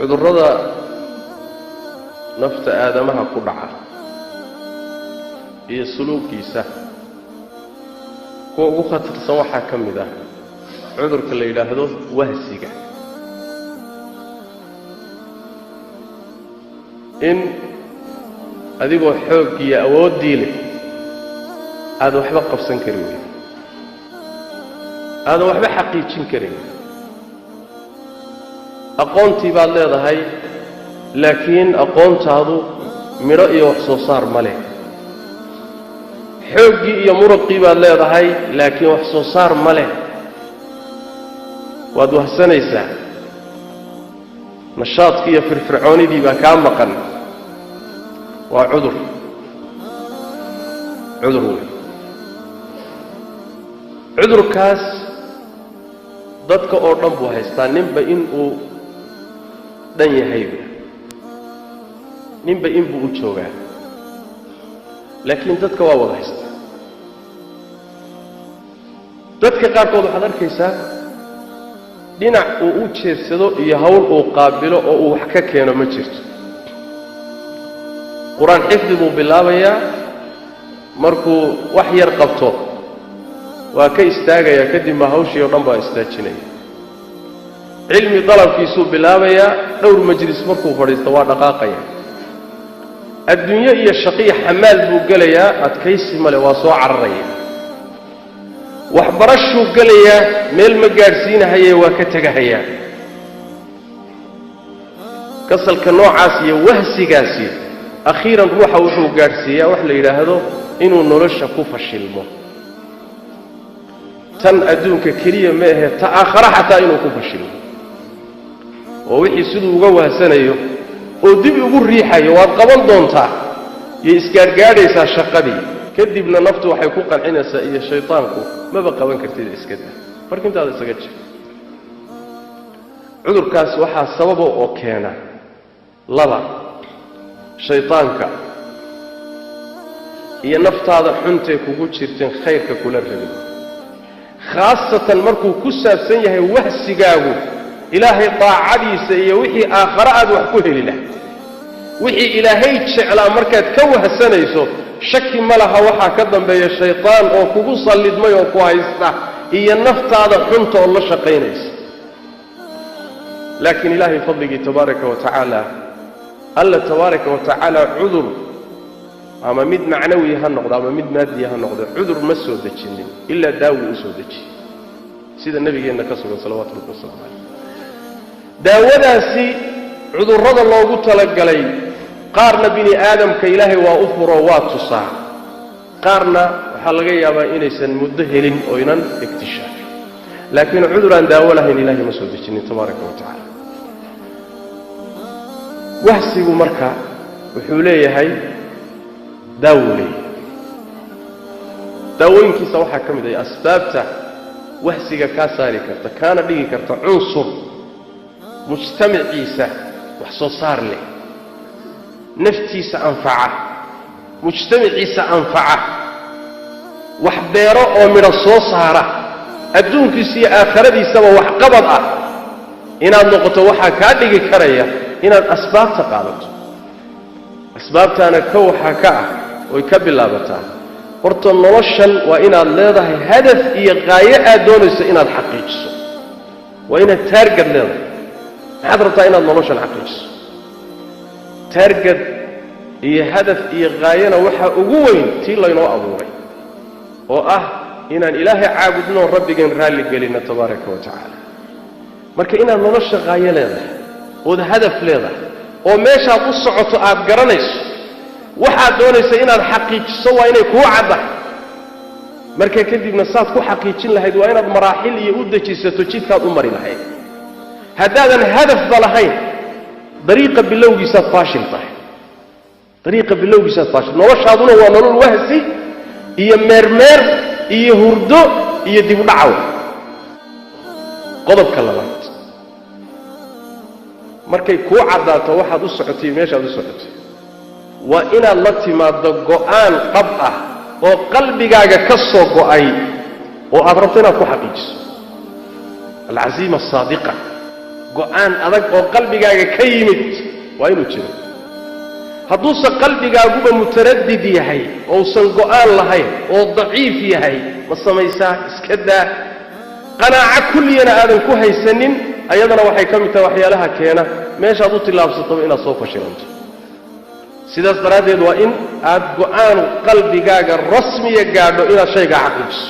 Cudurrada nafta aadamaha ku dhaca iyo suluugkiisa kuwa ugu khatarsan waxaa ka mid ah cudurka la yidhaahdo wahsiga. In adigoo xooggiiyo awooddii leh aadan waxba qabsan kari weyn, aadan waxba xaqiijin karin. Aqoontii baad leedahay, laakiin aqoontaadu midho iyo wax soo saar ma leh. Xooggii iyo muruqii baad leedahay, laakiin wax soo saar ma leh. Waad wahsanaysaa, nashaadkii iyo firfircoonidii baa kaa maqan. Waa cudur, cudur weyn. Cudurkaas dadka oo dhan buu haystaa, ninba inuu dhan yahayba, ninba inbuu u joogaa, laakiin dadka waa wada haystaa. Dadka qaarkood waxaad arkaysaa dhinac uu u jeedsado iyo hawl uu qaabilo oo uu wax ka keeno ma jirto. Qur-aan xifdi buu bilaabayaa, markuu wax yar qabto waa ka istaagayaa, kadib ma hawshii oo dhan baa istaajinaya. Cilmi dalabkiisuu bilaabayaa, dhowr majlis markuu fadhiisto waa dhaqaaqaya. Adduunyo iyo shaqiya xamaal buu gelayaa, adkaysi male, waa soo cararaya. Waxbarashuu gelayaa, meel ma gaadhsiinahaye, waa ka tegahayaa. Kasalka noocaas iyo wahsigaasi akhiiran ruuxa wuxuu gaadhsiiyaa wax la yidhaahdo inuu nolosha ku fashilmo. Tan adduunka keliya ma ahe, ta aakhara xataa inuu ku fashilmo, oo wixii siduu uga wahsanayo oo dib ugu riixayo waad qaban doontaa, yay isgaadhgaadhaysaa shaqadii. Kadibna naftu waxay ku qancinaysaa iyo shaytaanku, maba qaban kartid, iska daa, farkintaada isaga jir. Cudurkaas waxaa sababa oo keena laba: shaytaanka iyo naftaada xuntee kugu jirteen khayrka kula rabin, khaasatan markuu ku saabsan yahay wahsigaagu ilaahay daacadiisa iyo wixii aakhare aad wax ku heli lahay, wixii ilaahay jeclaa markaad ka wahsanayso. Shaki ma laha waxaa ka dambeeya shaytaan oo kugu sallidmay oo ku haysta, iyo naftaada xunta oo la shaqaynaysa. Laakiin ilaahay fadligii tabaaraka wa tacaala, alla tabaaraka wa tacaala cudur ama mid macnawi ha noqdo ama mid maadiya ha noqdo, cudur ma soo dejinin ilaa daawo u soo dejiyey, sida nabigeenna ka sugan salawatu rabbi wasalaamu caleyh. Daawadaasi cudurrada loogu talagalay qaarna bini aadamka ilaahay waa u furo, waa tusaa, qaarna waxaa laga yaabaa inaysan muddo helin oo inan iktishaafin. Laakiin cudur aan daawo lahayn ilaahay ma soo dejinin tabaaraka wa tacaala. Wahsigu marka wuxuu leeyahay daawuu leeyahay. Daawooyinkiisa waxaa ka mid ah asbaabta wahsiga kaa saari karta, kaana dhigi karta cunsur mujtamaciisa wax soo saar leh, naftiisa anfaca, mujtamaciisa anfaca, wax beero oo midho soo saara, adduunkiisa iyo aakhiradiisaba waxqabad ah inaad noqoto. Waxaa kaa dhigi karaya inaad asbaabta qaadato. Asbaabtaana ka waxaa ka ah oy ka bilaabataa horta noloshan waa inaad leedahay hadaf iyo qaayo aad doonayso inaad xaqiijiso. Waa inaad taargad leedahay. Maxaad rabtaa inaad noloshan xaqiijiso? Taargad iyo hadaf iyo qaayana waxaa ugu weyn tii laynoo abuuray, oo ah inaan ilaahay caabudno, rabbigeen raalli gelinno tabaaraka wa tacaala. Marka inaad nolosha qaayo leedahay ood hadaf leedahay oo meeshaad u socoto aad garanayso, waxaad doonaysa inaad xaqiijiso waa inay kuu caddahay. Marka kadibna saad ku xaqiijin lahayd waa inaad maraaxil iyo u dejisato jidkaad u mari lahayd. Haddaadan hadafba lahayn, dariiqa bilowgiisaad faashil tahay, dariiqa bilowgiisaad faashil. Noloshaaduna waa nolol wahsi iyo meermeer iyo hurdo iyo dibudhacaw. Qodobka labaad, markay kuu caddaato waxaad u socotay, meeshaad u socotay, waa inaad la timaaddo go'aan dhab ah oo qalbigaaga ka soo go'ay oo aad rabto inaad ku xaqiijiso. Alcasiima asaadiqa, Go-aan adag oo qalbigaaga ka yimid waa inuu jiro. Hadduusan qalbigaaguba mutaradid yahay, ousan go-aan lahayn oo daciif yahay, ma samaysaa, iska daa, qanaaco kulliyana aadan ku haysanin, ayadana waxay ka mid tahay waxyaalaha keena meeshaad u tillaabsataba inaad soo fashilanto. Sidaas daraaddeed waa in aad go-aan qalbigaaga rasmiya gaadho inaad shaygaa xaqiijiso.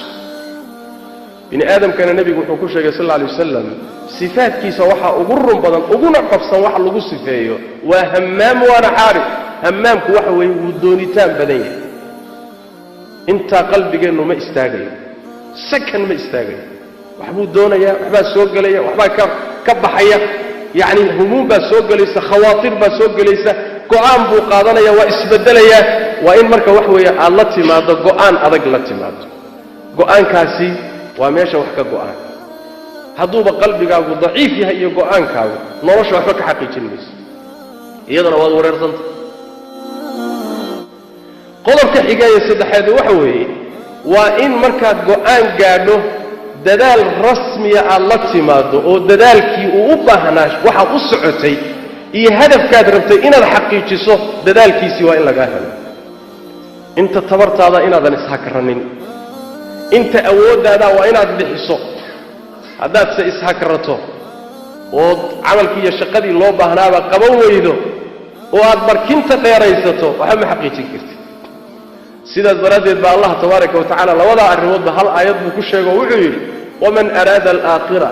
Bini aadamkana nebigu wuxuu ku sheegay sal alla alay wasalam, sifaadkiisa waxaa ugu run badan uguna qabsan wax lagu sifeeyo waa hammaam waana xaarif. Hammaamku waxa weeye wuu doonitaan badan yahay. Intaa qalbigeennu ma istaagayo, sakan ma istaagayo, waxbuu doonayaa, waxbaa soo gelaya, waxbaa ka baxaya, yacni humuum baa soo gelaysa, khawaatir baa soo gelaysa, go-aan buu qaadanaya, waa isbedelayaa. Waa in marka wax weeye aad la timaado go-aan adag la timaado. Go-aankaasi waa meesha wax ka go-aan. Hadduuba qalbigaagu daciif yahay iyo go-aankaagu, nolosha waxba ka xaqiijin mayso, iyadana waad wareersanta. Qodobka xigaaya saddexaad waxa weeye waa in markaad go-aan gaadho dadaal rasmiya aad la timaado, oo dadaalkii uu u baahnaa waxaad u socotay iyo hadafkaad rabtay inaad xaqiijiso, dadaalkiisii waa in lagaa helo. Inta tabartaada inaadan ishakranin, inta awooddaada waa inaad bixiso. Haddaadse ishakrato ood camalkii iyo shaqadii loo baahnaaba qaban weydo oo aad barkinta dheeraysato, waxba ma xaqiijin kartid. Sidaas daraaddeed baa Allah tabaaraka wa tacala labadaa arrimoodba hal aayad buu ku sheego oo wuxuu yidhi: waman araada alaakhira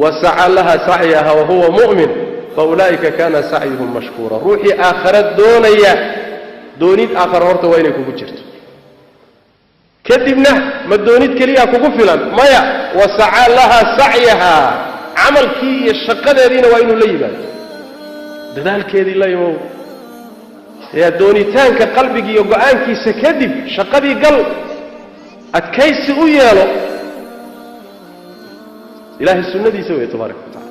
wa saca laha sacyaha wahuwa mu'min fa ulaa'ika kaana sacyuhum mashkuura. Ruuxii aakhara doonaya, doonid aakhara horta waa inay kugu jirto. Kadibna ma doonid keliyaa kugu filan? Maya, wa saca laha sacyaha, camalkii iyo shaqadeediina waa inuu la yimaado, dadaalkeedii la imow. Yaa doonitaanka qalbiga iyo go-aankiisa kadib shaqadii gal, adkaysi u yeelo. Ilaahay sunnadiisa wey tabaaraka wa tacala.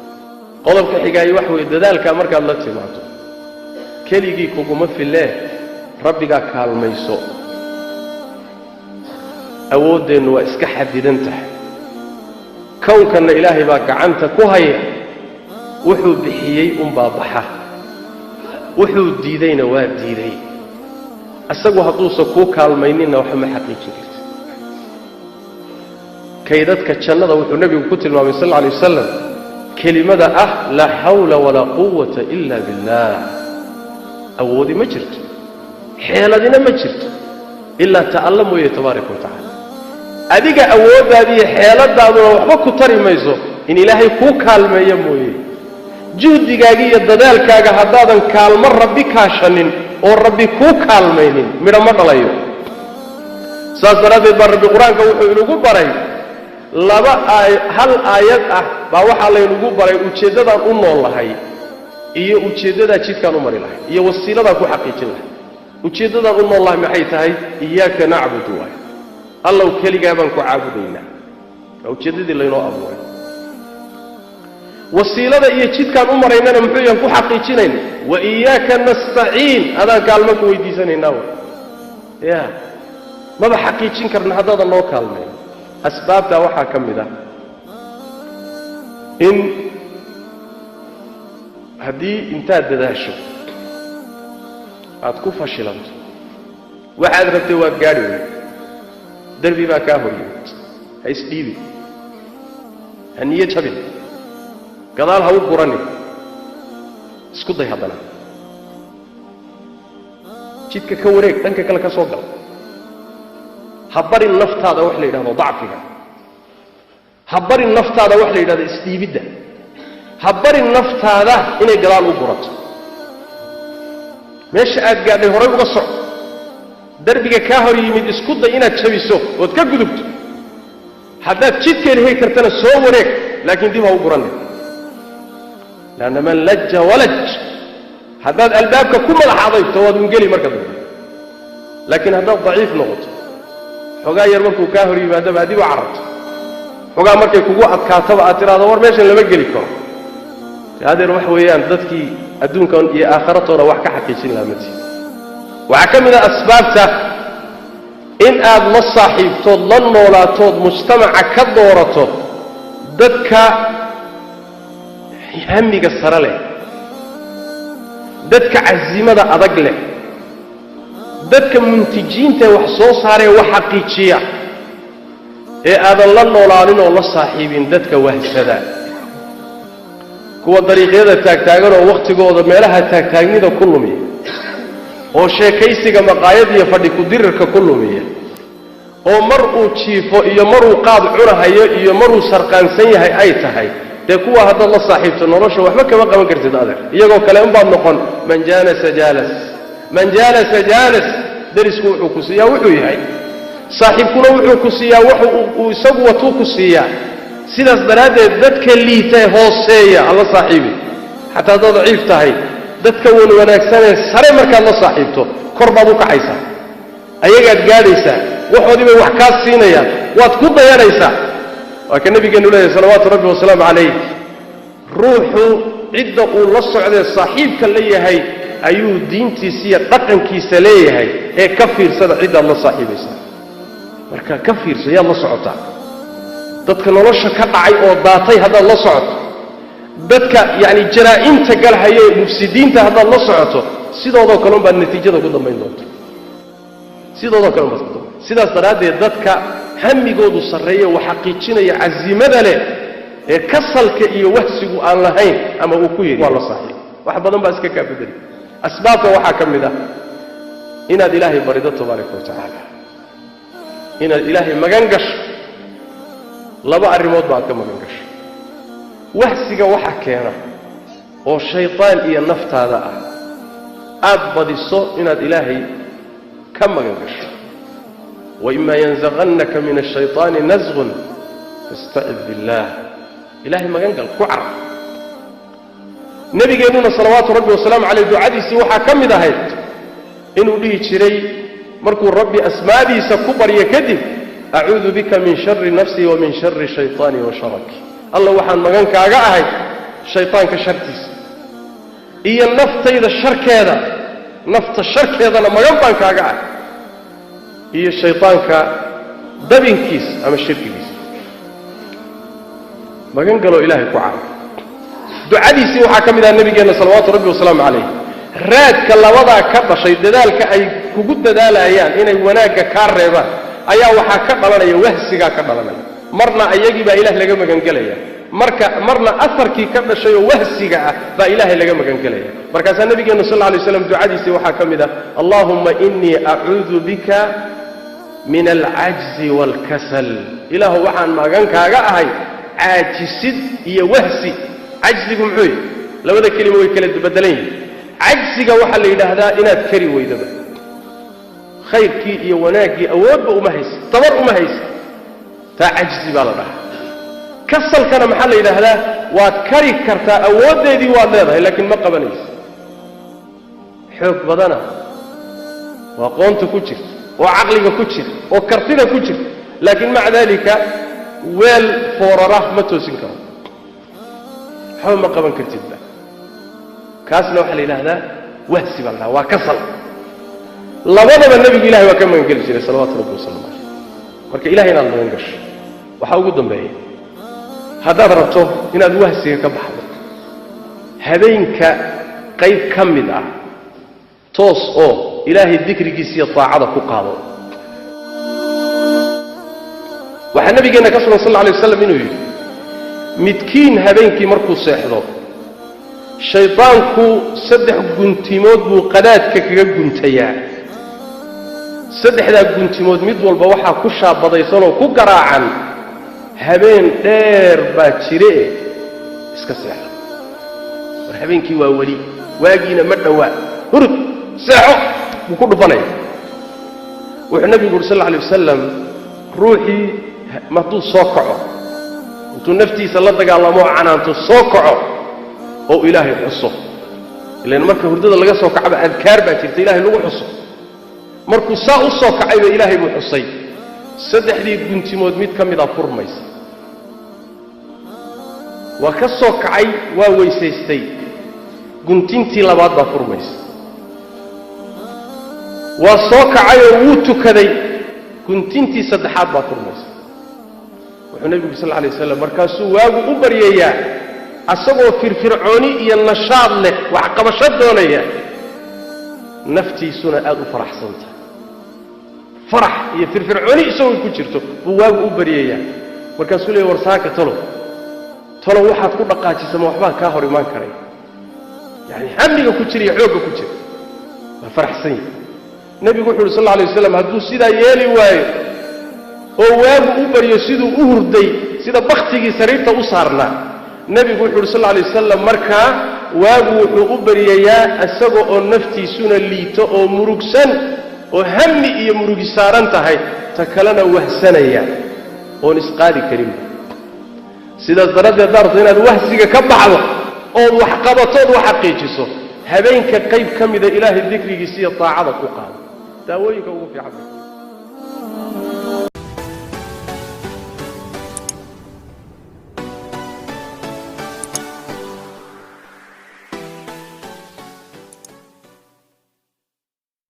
Qodobka xigaayi waxa weeye dadaalkaa markaad la timaado keligii kuguma filee, rabbigaa kaalmayso. Awooddeennu waa iska xadidan tahay, kownkanna ilaahay baa gacanta ku haya. Wuxuu bixiyey unbaa baxa, wuxuu diidayna waa diiday. Isagu hadduusan kuu kaalmayninna waxba ma xaqiijin karti. Kaydadka jannada wuxuu nebigu ku tilmaamay sal alla alay wasalam kelimada ah laa xawla walaa quwata ila billaah. Awoodi ma jirto, xeeladina ma jirto, ilaa ta alla mooye tabaaraka wa tacala. Adiga awooddaadiiyo xeeladaaduna waxba ku tari mayso in ilaahay kuu kaalmeeyo mooye. Juhdigaaga iyo dadaalkaaga haddaadan kaalmo rabbi kaashanin oo rabbi kuu kaalmaynin, midho ma dhalayo. Saas daraaddeed baa rabbi qur-aanka wuxuu inugu baray laba aay, hal aayad ah baa waxaa laynugu baray ujeeddadaan u nool lahay iyo ujeeddadaa jidkaan u mari lahay iyo wasiiladaan ku xaqiijin lahay. Ujeeddadaan u nool lahay maxay tahay? Iyaaka nacbudu waay, allow keligaa baan ku caabudaynaa, waa ujeeddadii laynoo abuuray. Wasiilada iyo jidkaan u maraynana muxuu yahan ku xaqiijinayna? Wa iyaaka nastaciin, adaan kaalmo ku weydiisanaynaa wa ya maba xaqiijin karna haddaadan noo kaalmayn. Asbaabtaa waxaa ka mid ah in haddii intaad dadaasho aad ku fashilanto, waxaad rabtay waad gaadhi weyd, derbi baa kaa hor yimid, ha isdhiibin, ha niyo jabin, gadaal ha u guranin, isku day haddana, jidka ka wareeg, dhanka kale ka soo gal. Ha barin naftaada wax la yidhahdo dacfiga, ha barin naftaada wax la yidhahdo isdhiibidda, ha barin naftaada inay gadaal u gurato. Meesha aad gaadhay horay uga soc, darbiga kaa hor yimid isku day inaad jabiso ood ka gudubto. Haddaad jidkeeda heli kartana soo wareeg, laakiin dib ha u gurannin. Leanna man lajja walaj, haddaad albaabka ku madax adayto waad ungeli marka dambe. Laakiin haddaad daciif noqoto, xogaa yar markuu kaa hor yimaadaba aad dib u cararto, xogaa markay kugu adkaataba aad tidhahdo war meeshan lama geli karo, adeer wax weeyaan dadkii adduunkan iyo aakharatoona wax ka xaqiijin lahaa mati. Waxaa ka mid ah asbaabta in aad la saaxiibtood, la noolaatood, mujtamaca ka doorato dadka Hamiga sare leh, dadka casimada adag leh, dadka muntijiinta wax soo saaree wax xaqiijiya, ee aadan la noolaanin oo la saaxiibin dadka wahsada, kuwa dariiqyada taagtaagan oo wakhtigooda meelaha taagtaagnida ku lumiya, oo sheekaysiga maqaayad iyo fadhi ku-dirirka ku lumiya, oo mar uu jiifo iyo maruu qaad cunahayo iyo maruu sarqaansan yahay ay tahay. Dee kuwa haddaad la saaxiibto nolosha waxba kama qaban kartid adeer, iyagoo kale unbaad noqon. Man jaalasa jaalas, man jaalasa jaalas. Derisku wuxuu ku siiyaa wuxuu yahay, saaxiibkuna wuxuu ku siiyaa wuxu uu isagu watuu ku siiyaa. Sidaas daraaddeed dadka liita ee hooseeya ha la saaxiibi, xataa haddaad daciif tahay. Dadka wan wanaagsanee sare markaad la saaxiibto kor baad u kacaysaa, ayagaad gaadhaysaa, waxoodii bay wax kaa siinayaan, waad ku dayanaysaa. Waa ka nabigeennu leeyahy salawaatu rabbi wasalaamu calayh, ruuxu cidda uu la socdee saaxiibka la yahay ayuu diintiisa iyo dhaqankiisa leeyahay. Ee ka fiirsada ciddaad la saaxiibaysaa. Marka ka fiirsa yaad la socotaa. Dadka nolosha ka dhacay oo daatay haddaad la socoto, dadka yacni jaraa'imta galhaye mufsidiinta haddaad la socoto, sidoodoo kale unbaad natiijada ku dambayn doonta, sidoodoo kale unbaad ku dambayn. Sidaas daraaddeed dadka hamigoodu sarreeya, wax xaqiijinaya, casimada leh, ee kasalka iyo wahsigu aan lahayn ama uu ku yidhi, waa la saaxiib, wax badan baa iska kaa bedeli. Asbaabta waxaa ka mid ah inaad Ilaahay barido tabaaraka wa tacaala, inaad Ilaahay magan gasho. Laba arrimood baad ka magan gasho. Wahsiga waxa keena oo shaytaan iyo naftaada ah, aad badiso inaad Ilaahay ka magan gasho. Waimaa yanzaqannaka min ashayطaani nasqun fastacid biاllah. Ilahay magan gal, ku carab. Nabigeennuna salawaatu rabbi wasalaamu caleyh ducadiisii waxaa ka mid ahayd inuu dhihi jiray markuu Rabbi asmaadiisa ku baryo kadib: acuudu bika min shari nafsii wa min shari shayطaani wa sharaki. Alla, waxaan magan kaaga ahay shaytaanka shartiisa iyo naftayda sharkeeda, nafta sharkeedana magan baan kaaga ahay, iyo shaytaanka dabinkiisa ama shirkigiisa. Magan galoo Ilaahay ku caayo. Ducadiisii waxaa ka mid aha nabigeenna salawaatu rabbi wasalaamu calayh. Raadka labadaa ka dhashay, dadaalka ay kugu dadaalayaan inay wanaagga kaa reebaan, ayaa waxaa ka dhalanaya wahsigaa ka dhalanaya. Marna ayagii baa Ilaah laga magangelaya, marka marna aharkii ka dhashay oo wahsiga ah baa Ilaahay laga magangelaya. Markaasaa nabigeennu sal lla alay slam ducadiisii waxaa ka mid ah: allaahumma innii acuudu bika min alcajzi waalkasal. Ilaahu, waxaan magan kaaga ahay caajisid iyo wahsi. Cajzigu muxuu yahy? Labada kelima way kala bedelan yihin. Cajsiga waxaa la yidhaahdaa inaad kari weydaba khayrkii iyo wanaaggii, awoodba uma haysa, tabar uma haysa, taa cajzi baa la dhahaa. Kasalkana maxaa la yidhaahdaa? Waad kari kartaa, awooddeedii waad leedahay, laakiin ma qabanaysa. Xoog badana waa qoonta ku jirta oo caqliga ku jira oo kartida ku jirta, laakiin maca daalika weel foorara ma toosin karo, waxba ma qaban kartidba. Kaasna waxaa la yidhahdaa wahsi baa la dhaha, waa kasal. Labadaba nebigu Ilahay waa ka magangeli jiray salawaatu rabbi wasalam caleyh. Marka Ilahay inaad magan gasho. Waxaa ugu dambeeya, haddaad rabto inaad wahsiga ka baxdo, habeenka qayb ka mid ah toos oo Ilaahay dikrigiisa iyo taacada ku qaado. Waxaa nabigeenna ka sugan sal lla alay waslam inuu yidhi: midkiin habeenkii markuu seexdo, shaydaanku 3 guntimood buu qadaadka kaga guntayaa. 3daa guntimood mid walba waxaa ku shaabadaysanoo ku garaacan: habeen dheer baa jire, iska seexo, war habeenkii waa weli, waagiina ma dhowaa, hurud, seexo, buu ku dhufanaya. Wuxuu nabigu uri sal alla alay wasalam: ruuxii hadduu soo kaco, intuu naftiisa la dagaalamoo canaanto, soo kaco oo Ilaahay xuso, ilan marka hurdada laga soo kacaba adkaar baa jirta Ilahay lagu xuso. Markuu saa u soo kacayba Ilaahay buu xusay, 3dii guntimood mid ka mida furmaysa. Waa ka soo kacay, waa weysaystay, guntintii labaad baa furmaysa. Waa soo kacayoo wuu tukaday, guntintii saddexaad baa furmaysa. Wuxuu nebigu sal lla alay waslam markaasuu waagu u baryayaa. Asagoo firfircooni iyo nashaad leh, waxqabasho doonaya, naftiisuna aada u faraxsanta, farax iyo firfircooni isagoo ku jirto buu waagu u baryayaa. Markaasuu leeya, war saaka talo talo waxaad ku dhaqaajisa ma waxbaa kaa hor imaan karay? Yani hamiga ku jira iyo xoogga ku jira, waa faraxsan yahay. Nebigu wuxu uhi sal alla alay waslam, hadduu sidaa yeeli waayo oo waagu u baryo siduu u hurday, sida bakhtigii sariirta u saarnaa, nebigu wuxu uhi sal alla alay wasalam, markaa waagu wuxuu u baryayaa isaga oo naftiisuna liito oo murugsan oo hami iyo murugi saaran tahay, ta kalena wahsanaya oon isqaadi karinba. Sidaas daraaddeed daarto inaad wahsiga ka baxdo ood wax qabatood wax xaqiijiso, habeenka qayb ka mida Ilaahay dikrigiisa iyo taacada ku qaado, daawooyinka ugu fiican.